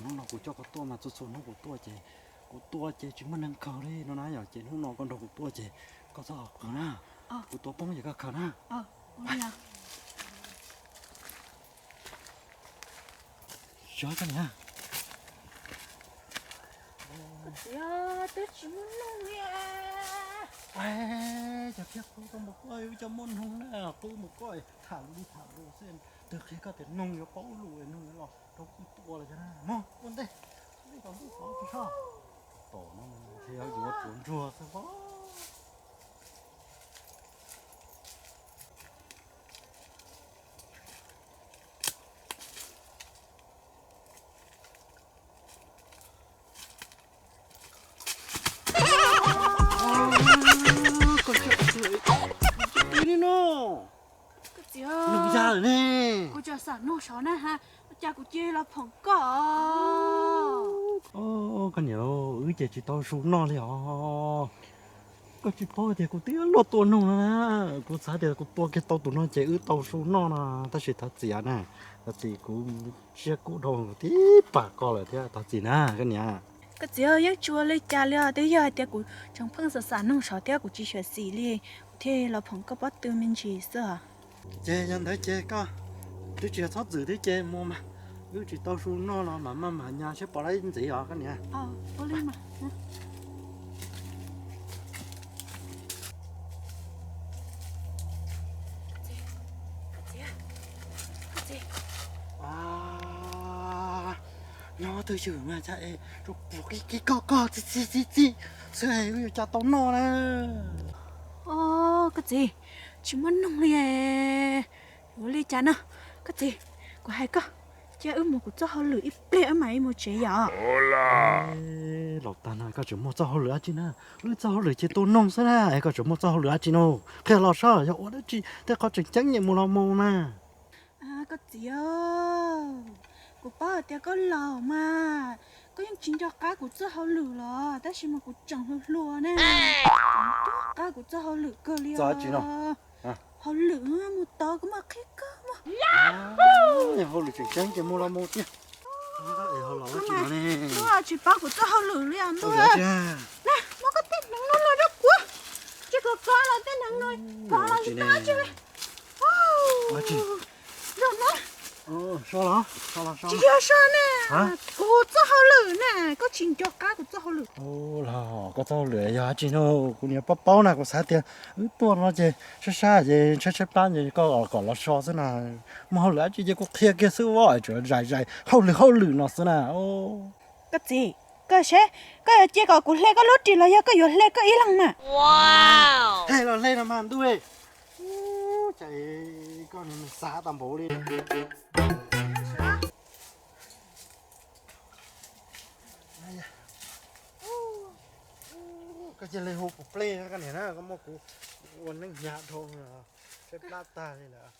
Hnub no kuv coj koj tuaj mas txhua txhua hnub kuv tuaj ces kuv tua ces tsis muaj neeg khaws li no na yom, ces hnub no koj nrog kuv tua ces koj txhob khaws na. Kuv tua poob ces koj khaws na. Tsis koj niam. Twb tsis muaj noog li. Cov kiag qub koj mus koj cov muaj noog na, qub mus koj tham lus li tham lus xwb, twb qhia koj tias noog yuav paub lus, noog yuav los rau kuv tua los cov na. Mog ua ntej, ua ntej kom ntuj qhov tsis tshoj. Tom no thiaj yuav tsuav ntsuag xwb pob. Koj tsis txiv li no. Koj txiv, nws ya lawm ne. Kuv tseem xam noog sov na ha, ua cas kuv cia li los phoom koj. Koj niam, wb ces tsis tau su noj li os. Koj tsis paub tias kuv twb luaj tua noog no na. Kuv xav tias kuv tua kiag tau tus no ces wb tau su noj no, tab sis thov txim na, thov txim kuv siab kub dhau tib pam koj lawm thiab, thov txim na koj niam. Koj txiv, yeej tsis ua li cas li os, twb yog hais tias kuv tseem pheej xam xam noog sov thiab kuv tsis xyuam xim li, kuv thiaj los phoom koj pob tw me ntsis xwb os. Ces yog ntawd ces koj twb tsis txhob txwm thiab ces mus mas, wb tsis tau su noj los mam maj mam nyas seb pom dab ntxiv os koj niam. Nyob twj ywm mas cas es rau puag kib kib koj koj txi txi txi txi xwb es wb yuav cas tau noj na. Koj txiv, tsis muaj noog li. Yuav li cas no? Koj txiv, kuv hais koj, cia wb mus kuv txoj hauj lwm ib pliag wb mam li mus tsev yom. Laus tag na, koj tseem muaj txoj hauj lwm dab tsi na? Wb txoj hauj lwm ces tua noog xwb na, es koj tseem muaj txoj hauj lwm dab tsi no? Qhia los saib yog ua dab tsi, tej qhov tseem ceeb nyem mus los mus na. Koj txiv, kuv paub hais tias koj laus mas, koj yeej tsis nco qab kuv txoj hauj lwm los, tab sis mas kuv tseem hluas hluas ne, nco qab kuv txoj hauj lwm kawg li os. Hauj lwm mus tod kuv mam qhia koj mog. Hauj lwm tseem ceeb ces mus los mus tiag. Koj tsis paub kuv txoj hauj lwm li os ntuj. Na, muab koj tej hneev no los rau kuv. Tsis kov kov los tej hneev no, kov los tsis tau dab tsi li. Tsis yog so na, kuv txoj hauj lwm na, koj tsis nco qab kuv txoj hauj lwm. Koj txoj hauj lwm yog dab tsi no? Kuv niam paub paub na, kuv xav tias wb tuaj no ces sab sab ces tshaib tshaib plab ces koj kom los so xwb na. Muaj hauj lwm dab tsi ces kuv qhia kiag xwb, tsuas zais zais hauj lwm hauj lwm no xwb na. Koj txiv, koj seb, koj yuav cia kom kuv hle koj lub ris los yog koj yuav hle koj ib leeg mas? Hle los hle no mas ntuj. Cas koj xav tau npaum li. Koj cia li hu kuv pleb koj niam na, koj muab kuv ua neeb hnyav dhau, tshaib plab tag li lawm.